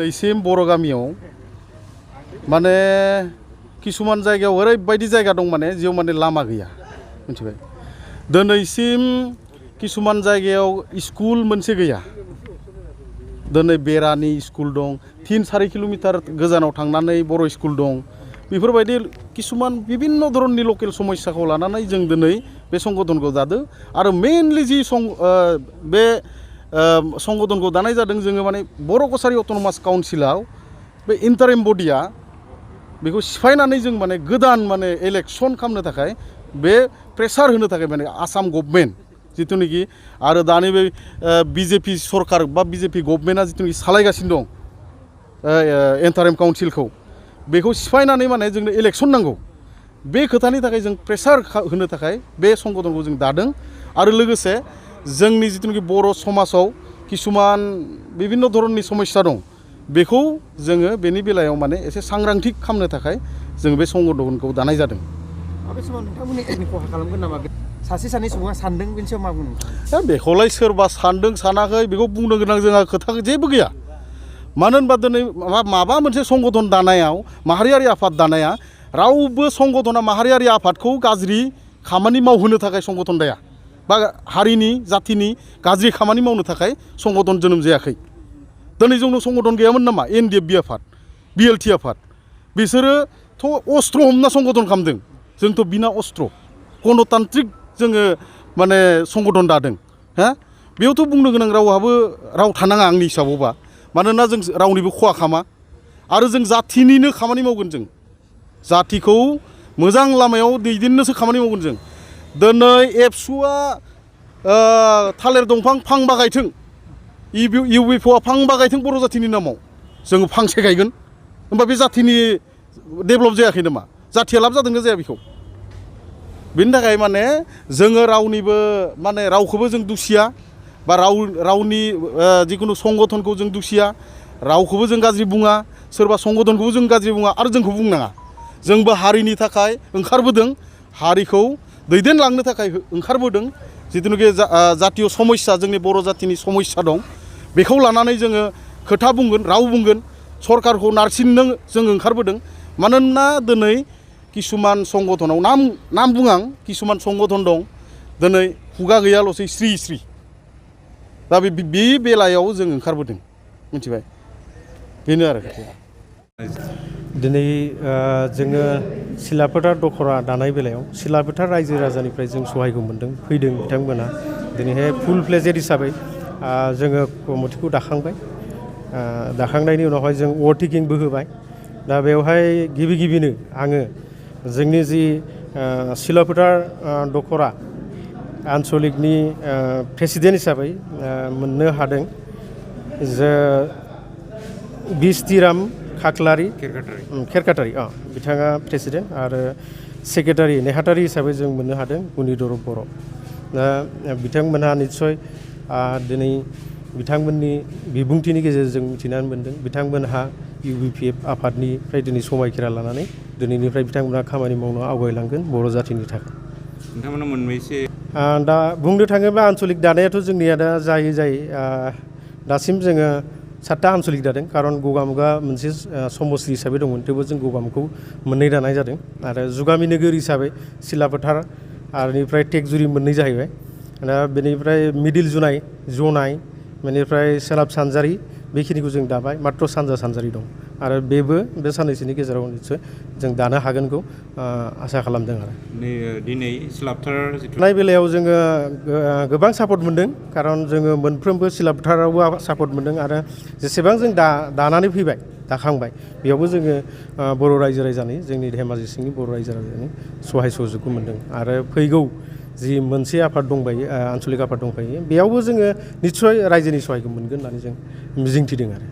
इसिम बर' गामियाव माने किसुमान जायगायाव ओरैबायदि जायगा दं माने जेव माने लामा गैया मिथिबाय दिनैसिम किसुमान जायगायाव स्कुल मोनसे गैया दिनै बेरानि स्कुल दं 3-4 किल'मिटार गोजानाव थांनानै बर' स्कुल दं बेफोरबायदि किसुमान बिभिन्न धरननि लकेल समस्याखौ लानानै जों दिनै बे संगठनखौ दादो आरो मेनलि जि बे संगठनखौ दानाय जादों जोङो माने बर' कसारि अट'नमास काउन्सिलाव बे इन्टारिम बडिया बेखौ सिफायनानै जों माने गोदान माने इलेक्सन खालामनो थाखाय बे प्रेसार होनो थाखाय माने आसाम गभर्नमेन्ट जितुनिखि आरो दानि बे बिजेपि सरकार बा बिजेपि गभर्नमेन्टआ जितुनिखि सालायगासिनो दं इन्टारिम काउन्सिलखौ बेखौ सिफायनानै माने जोंनो इलेक्सन नांगौ बे खोथानि थाखाय जों प्रेसार होनो थाखाय बे संगठनखौ जों दादों आरो लोगोसे जोंनि जितुनिखि बर' समाजाव किसुमान बिभिन्न धरननि समस्या दं बेखौ जोङो बेनि बेलायाव माने एसे सांग्रांथि खालामनो थाखाय जों बे संगठनखौ दानाय जादों। बे समाव नोंथांमोननि खहा खालामगोन नामा सासे सानै सुबुङा सानदों बेनि सायाव मा बुंनो बेखौलाय सोरबा सानदों सानाखै बेखौ बुंनो गोनां जोंहा खोथा जेबो गैया मानो होनबा दिनै माबा मोनसे संगठन दानायाव माहारियारि आफाद दानाया रावबो संगठना माहारियारि आफादखौ गाज्रि खामानि मावहोनो थाखाय संगठन दाया बा हारिनि जातिनि गाज्रि खामानि मावनो थाखाय संगठन जोनोम जायाखै दिनै जोंनाव संगठन गैयामोन नामा एनडिएफबि आफाद बिएलटि आफाद बिसोरोथ' अस्त्र हमना संगठन खालामदों जोंथ' बिना अस्त्र गणतान्त्रिक जोङो माने संगठन दादों हा बेयावथ' बुंनो गोनां रावहाबो राव थानाङा आंनि हिसाबावबा मानोना जों रावनिबो खहा खालामा आरो जों जातिनिनो खामानि मावगोन जों जातिखौ मोजां लामायाव दैदेननोसो खामानि मावगोन जों दिनै एबसुआ थालिर दंफां फांबा गायथों इउएफअआ फांबा गायथों बर' जातिनि नामाव जोङो फांसे गायगोन होमबा बे जातिनि डेभेलप जायाखै नामा जातिया लाब जादोंना जाया बेखौ बेनि थाखाय माने जोङो रावनिबो माने रावखौबो जों दुसिया बा रावनि जिखुनु संगठनखौ जों दुसिया रावखौबो जों गाज्रि बुङा सोरबा संगठनखौबो जों गाज्रि बुङा आरो जोंखौ बुंनाङा जोंबो हारिनि थाखाय ओंखारबोदों हारिखौ दैदेनलांनो थाखाय ओंखारबोदों जितुनिखि जातीय समस्या जोंनि बर' जातिनि समस्या दं बेखौ लानानै जोङो खोथा बुंगोन राव बुंगोन सरकारखौ नारसिननो जों ओंखारबोदों मानोना दिनै किसुमान संगठनाव नाम बुङां किसुमान संगठन दं दिनै खुगा गैयाल'सै स्रि स्रि दा बे बेलायाव जों ओंखारबोदों मिथिबाय बेनो आरो खोथाया दिनै जोङो सिलाफोथार दख'रा दानाय बेलायाव सिलाफोथार रायजो राजानिफ्राय जों सहायखौ मोन्दों फैदों बिथांमोना दिनैहाय फुल फ्लेजेड हिसाबै जोङो कमिटिखौ दाखांबाय दाखांनायनि उनावहाय जों अभारटेकिंबो होबाय दा बेवहाय गिबिनो आङो जोंनि जि सिलाफोथार दख'रा आन्सलिकनि प्रेसिडेन्ट हिसाबै मोननो हादों जे बिस्तिराम खाख्लारि खेरखाटारि बिथाङा प्रेसिडेन्ट आरो सेक्रेटारि नेहाथारि हिसाबै जों मोननो हादों गुनिधर बर' दा बिथांमोनहा निस्सय दिनै बिथांमोननि बिबुंथिनि गेजेरजों मिथिनानै मोन्दों बिथांमोनहा इउबिपिएफ आफादनिफ्राय दिनै समायखिरा लानानै दिनैनिफ्राय बिथांमोनहा खामानि मावनो आवगायलांगोन बर' जातिनि थाखाय नोंथांमोना मोनबैसे दा बुंनो थाङोब्ला आन्सलिक दानायाथ' जोंनिया दा जायै दासिम जोङो 7टा आन्सलिक दादों खारन गगामुगा मोनसे समस्ति हिसाबै दंमोन थेवबो जों गगामुखौ 2 दानाय जादों आरो जुगामि नोगोर हिसाबै सिलाफोथार आरोनिफ्राय टेकजुरि 2 जाहैबाय दा बेनिफ्राय मिडिल जनाय बेनिफ्राय सोनाब सानजारि बेखिनिखौ जों दाबाय मात्र सानजा सानजारि दं आरो बेबो बे साननैसोनि गेजेराव निस्सय जों दानो हागोनखौ आसा खालामदों आरो दिनै सिलाफोथार दानाय बेलायाव जोङो गोबां सापर्ट मोन्दों खारन जोङो मोनफ्रोमबो सिलाफोथारावबो सापर्ट मोन्दों आरो जेसेबां जों दानानै फैबाय दाखांबाय बेयावबो जोङो बर' रायजो राजानि जोंनि धेमाजि सिंनि बर' रायजो राजानि सहाय सहযোगखौ मोन्दों आरो फैगौ जि मोनसे आफाद दंबायो आन्सलिक आफाद दंबायो बेयावबो जोङो निस्सय रायजोनि सहायखौ मोनगोन होननानै जों मिजिंथिदों आरो